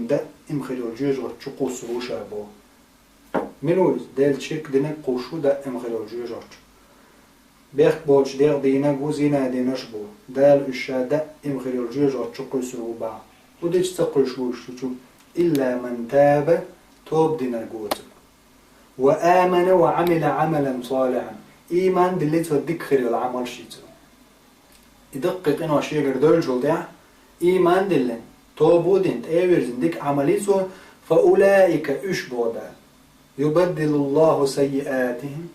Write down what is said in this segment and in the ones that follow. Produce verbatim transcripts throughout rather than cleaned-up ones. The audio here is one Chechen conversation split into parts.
даим хир йолу жоьжахати чу кхуссур ву ша боху. Мила ву иза? Делаца ширк динарг кхуссуш ву даим хир йолу жоьжахати чу. Бехк боцуш дегӀ дийнарг ву, зина динарш бу. Дала уьш ша даим хир йолу жоьжахати чу кхуьссур ву боху. ХӀун дича ца кхуьссуш ву уьш цу чу? «Илла ман таба», тоба динарг воцург. «Ва амана ва Ӏамила Ӏамалан салихьан». Ийман дилли, цо дика хир йолу Ӏамалш йи цо. И даккхий къинош шегара девллачул тӀаьхьа, ийман диллина, тоба дина, тӀе а вирзина дика Ӏамал йи цо, «фа улаика», уьш боху Дала. «Юбаддилуллаху саййиатихим».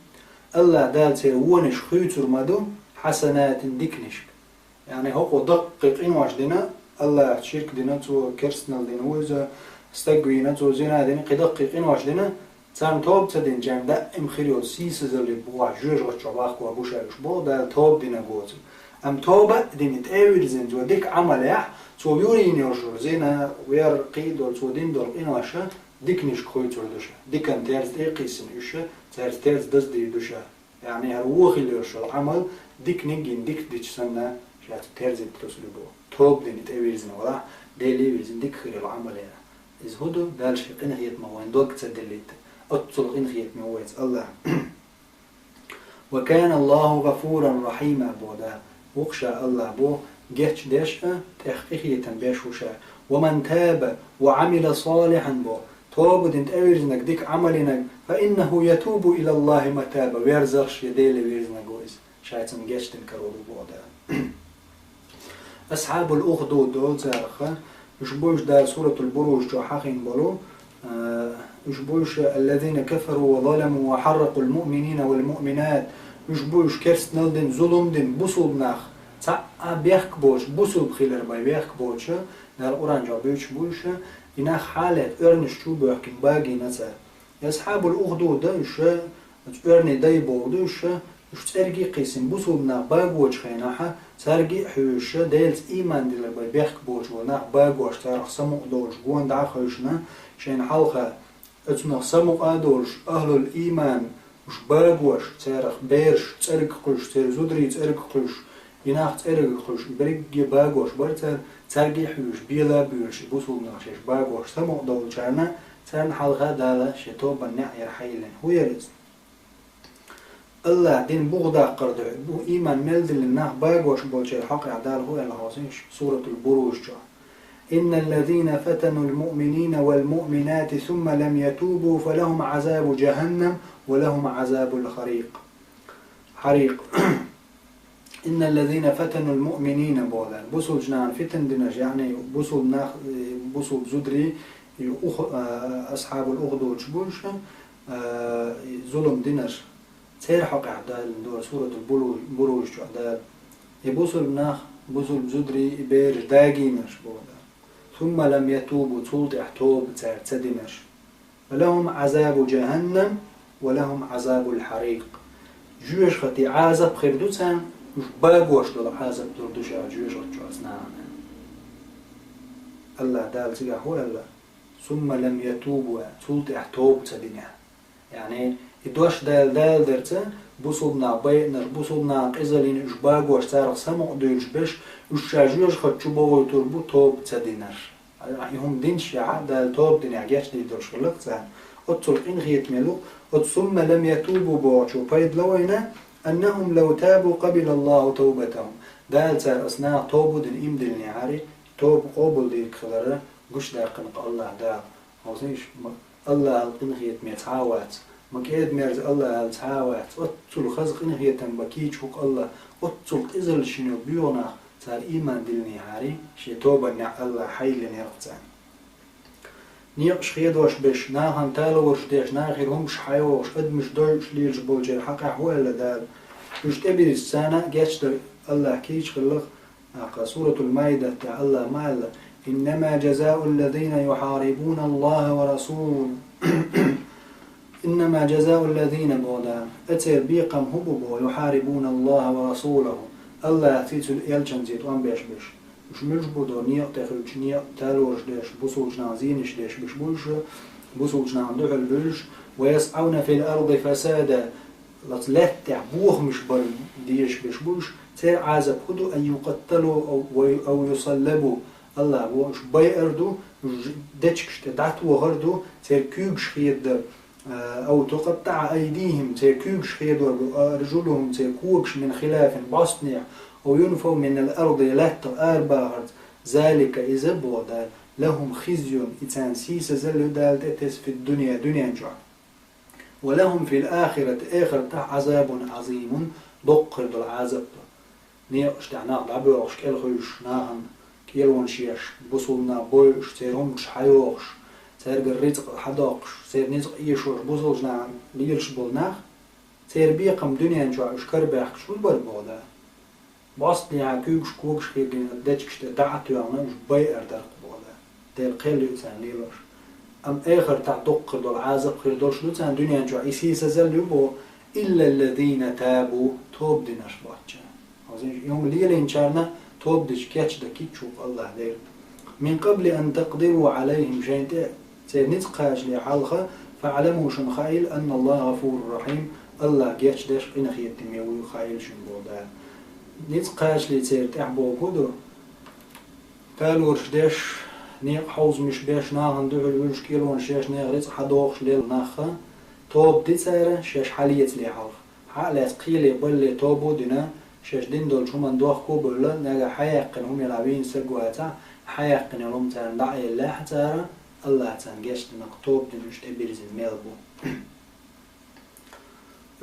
АллахӀ Дала церан вонаш хуьйцур ма ду, «хьасанатин», диканашка. Яъни хӀокхо даккхий къинош дина, АллахӀаца ширк дина, цо керстанал дина ву иза, стаг вийна, цо зина дина, кхин даккхий къинош дина, царна тоба ца динчарна даим хир йолу сийсазаллин бухахь жоьжахати чохь бахкор бу ша уьш боху Дала тоба динарг воцург. Амма тоба а дина, тӀе а вирзина цо дика Ӏамалехь, цо юрийна йолуш йолу зина, вер, кхин а долу цо дина долу къинош диканашка хуьйцур ду ша. Диканна терза тӀе а кхиссина уьш, цаьрца терза даздийр ду ша. Яъни хӀара вон хила йолуш йолу Ӏамал диканиг йина дика дича санна, ша цу терза тӀе тосур ю боху. Тоба дина тӀе вирзина валахь, Деле вирзина дика хир йолу Ӏамал яра. Иза хӀун ду? Дала шен къинхетамах вайн дог ца диллийта. Оццул къинхетаме ву вайца АллахӀ. «Ва кана Аллаху гӀафуран рахьима», боху Дала. Ву-кх ша АллахӀ боху, гечдеш а, тӀех къинхетам беш ву ша. «Ва ман таба ва Ӏамила салихьан», боху. Тоба дина тӀе вирзинарг, дика Ӏамал йинарг, «фа иннаху ятубу илаллахи матаба», верзарш я Деле вирзинарг ву иза. Шайца гечдина карор ву боху Дала. Асхьабул Ухдуд олу царах, уьш бу уьш Дала Суратул Буруж чохь хьахийна болу, а, уьш бу уьш: «Аллазина кафару ва заламу ва хьарракъул муъминина вал муъминат». Уьш бу уьш керстанал дина, зулам дина, бусулба нах цхьа а бехк боцуш, бусулба хилар бен бехк боцуш, Дала Къуръан чохь буьйцуш бу уьш, и нах хьалет оьрнаш чу боьхкина багийна цара. Асхьабул Ухдуд уьш, оьрни дай боху ду уьш, уьш цӀерга а кхиссина, бусулба нах багочу хенахь, цаьрга а хьоьжуш, Делаца ийман дилар бен бехк боцуш болу нах багош, царах самукъа долуш, гонах дӀа а хевшина, шайна хьалха оцунах самукъа а долуш, ахьлул ийман, уьш багош, царах бераш цӀерга кхуьйсуш, церан зударий цӀерга кхуьйсуш, и нах цӀерга кхуьйсуш, берриге багош бара цара, цаьрга а хьоьжуш, бела а буьйлуш, и бусулба нах шаьш багош самукъа долчарна, царна хьалха Дала шен тобанан неӀ яра хьайиллина. ХӀун яра иза? АллахӀ дина бух даккхар дуьхьа, бу-, ийман мел диллина нах багош болчеран хьокъехь Дала хӀун аьлла хьовсийша Суратул Буруж чохь: «Инналлазина фатанул муъминина вал муъминати сумма лам ятубу, фалахум Ӏазабу жаханнам ва лахум Ӏазабул харикъ». Харикъ. «Инналлазина фатанул муъминина», боху Дала. Бусулба нахана фитна динарш, яъни бусулба нах, э, бусулба зударий, и ух-, а, асхьабул Ухдуд уьш бу уьш, а, и зулам динарш. Церан хьокъехь Дала дора Суратул Булу-, Буруж чохь Дала. И бусулба нах, бусулба зударий, и бераш дагийнарш боху Дала. «Сумма лам ятубу», цул тӀаьхьа тоба цара ца динарш. «Фалахум Ӏазабу жаханнам ва лахум Ӏазабул харикъ». Жоьжахатин Ӏазап хир ду царна, уьш багош долу Ӏазап лур ду ша жоьжахати чу оцу нахана. АллахӀ Дала цигахь хӀун аьлла? «Сумма лам ятубу», цул тӀаьхьа тоба ца динехь. Яъни, и дош Дала даладарца, бусулба нах байинарш, бусулба нахана къизаллина уьш багош, царах самукъа дуьйлуш берш, уьш ша жоьжахати чу бохуьйтур бу тоба ца динарш. Ахьа и хӀума динчу шехьа, Дала тоба динехь гечдийр долуш хилла-кх царна. Оццул къинхетаме лу, оцу «сумма лам ятубу» бохучо пайда ло вайна: «Аннахум лав табу къабилаллаху тавбатахум». Дала цара аса наха тоба дина ийман диллинехьара, тоба къобалдийриг хиларна гучудаьккхина-кх АллахӀ Дала. Хьовсийша, ма АллахӀал къинхетаме цхьа а вац, ма кӀеда-мерза АллахӀал цхьа а вац. Оццул хаза къинхетам бан кийча хӀу-кх АллахӀ, оццул къизаллаш йина йолу боьха нах. Цара ийман диллинехьара, шен тобанан неӀ АллахӀа хьайиллинера-кх царна. Некъаш хедош берш, нахана талораш деш, нахера хӀумаш хьайогӀуш, адамаш дойуш лелаш болчеран хьокъехь хӀун аьлла Дала? Уьш тӀебирзича царна а гечдар АллахӀа кийча хилла-кх. ТӀаккха Суратул Маидат тӀехь АллахӀа ма аьлла: «Иннама жазауллазина юхьарибуналлаха ва расул». «Иннама жазауллазина», боху Дала, церан бекхам хӀун бу боху, «юхьарибуналлаха ва расулаху», АллахӀаций цуьнан элчанций тӀом беш берш. Уьш муьлш бу до, некъа тӀе хуьлучу, некъа талораш деш, бусулба нахана зенаш деш берш бу уьш, бусулба нахана дуьхьал буьллуш, «ва ясӀавна фил арди фасада», лац лаьтта тӀехь бохамаш бар дезаш берш бу уьш, церан Ӏазап хӀун ду, «ан юкъатталу ав, ав юсаллабу», АллахӀа боху, уьш байар ду, Уж дечкаш тӀе дӀатохар ду, церан куьйгаш хедар, а, أو تقطع أيديهم, церан куьйгаш хедар ду, а, أرجلهم, церан когаш من خلاف, бӀостанехьа, أو ينفوا من الأرض, лаьттах арабахарца, ذلك, иза боху Дала, لهم خزي, и царна сийсазалла ю Дала тӀетесса في الدنيا, дуьнен чохь. ولهم في الآخرة, эхартахь, عذاب عظيم, доккха хир долу Ӏазап ду. Некъаш тӀехь нах дӀабоьлхуш, кӀелхуьйсуш, нахана кӀелонаш еш, бусулба нах бойуш, церан хӀуманаш хьайохуш, цаьргара рицкъ хьадоккхуш, церан ницкъ эшош, бусулба нахана лелаш болу нах, церан бекхам дуьнен чохь уьш карабаьхкаш хӀун бара боху Дала? БӀостанехьа куьйгаш, когаш хедийна, дечкаш тӀе дӀа а тоьхна, уьш байар дара-кх боху Дала. Дела кхел ю царна лелош. Амма эхартахь доккха хир долу Ӏазап хир долуш ду царна дуьнен чохь, и сийсазалла ю боху, إلا الذين تابوا, тоба динарш боцчарна. Хьовсийша, и хӀума лелийначарна тоба дича кечдан кийча ву-кх АллахӀ Дела. من قبل أن تقدروا عليهم, шайна тӀе церан ницкъ кхачале хьалха, فاعلموا, шуна хаийла, أن الله غفور رحيم, АллахӀ гечдеш, къинхетаме вуй хаийла шуна боху Дала. Ницкъ кхачале церан тӀехь бохург хӀун ду? Калораш деш, некъа хьовзамаш беш, нахана дуьхьал вуьлуш, кӀелонаш еш, нехан рицкъ хьадохуш лелла нах, тоба ди цара шаьш хьалецале хьалха. Хьа а лаьцна кхеле, балле тоба а дина, шаьш дина долчу хӀуманна дохко а бевлла, нагахь хьаяьккхина хӀума елахь вийна стаг вацахь, хьаяьккхина йолу хӀума царна дӀа а еллехь цара, АллахӀа царна гечдина-кх, тоба дина уьш тӀебирзина мел бу.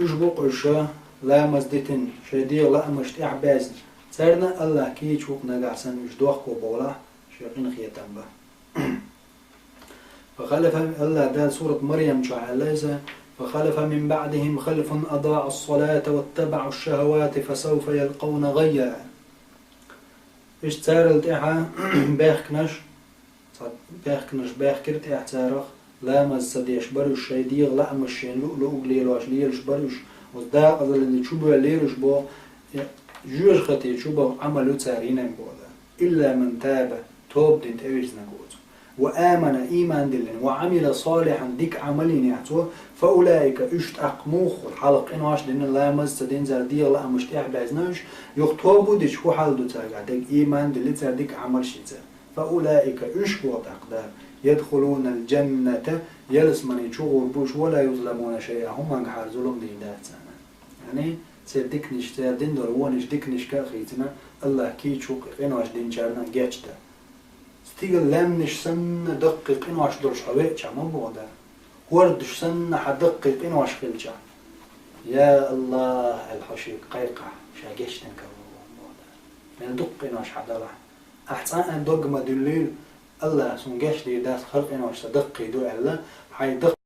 Уьш бу-кх уьш, ламаз дитина, шайн дегӀан лаамаш тӀехь баьзна. Царна АллахӀ кийча ву-кх, нагахь санна уьш дохко бовлахь, шен къинхетам бан. فخلف, АллахӀ Дала сурат Марьям чохь аьлла иза: فخلف من بعدهم خلف أضاعوا الصلاة واتبعوا الشهوات فسوف يلقون غيا. Иштта царал тӀаьхьа баьхкинарш, цхьа баьхкинарш баьхкира тӀаьхьа царах, ламаз ца деш бара уьш, шайн дегӀан лаамаш шайна луъу-луъург лелош лелаш бара уьш, оцу декъазаллина чу боьллера уьш боху, жоьжахате чу баха Ӏамал ю цара йинарг боху Дала. إلا من تاب, тоба дина тӀевирзинарг ву оцу. وآمن, ийман диллина, وعمل صالحا, дика Ӏамал йинехь цо, فأولئك, уьш тӀаккха муха хуьлу, хьалха къинош а дина, ламаз а ца дина, цара дегӀан лаамаш тӀехь а баьзна уьш, юха тоба дича хӀун хьал ду цаьргахь, дерг ийман диллина, цара дика Ӏамалш йина цара. فأولئك, уьш боху тӀаккха Дала, يدخلون الجنة, ялсамани чу гӀур бу уьш, ولا يظلمون شيئا, хӀумангахьара зулам дийр дац царна. Яъни, церан диканаш, цара дина долу вонаш диканашка а хийцина, АллахӀ кийча ву-кх и къинош динчарна гечдан. Стигала лаьмнаш санна даккхий къинош долуш хьо веача ма боху Дала. ХӀордаш санна хьан даккхий къинош хилча. Я АллахӀ, аьлла хьо шега кхайкхахь, ша гечдина карор ву боху Дала. Мел дукха къинош хьан далахь. Ахь цкъа а дог ма дуьллийла, АллахӀа суна гечдийр дац, хӀара къинош сан даккхий ду аьлла, хьайн даккхий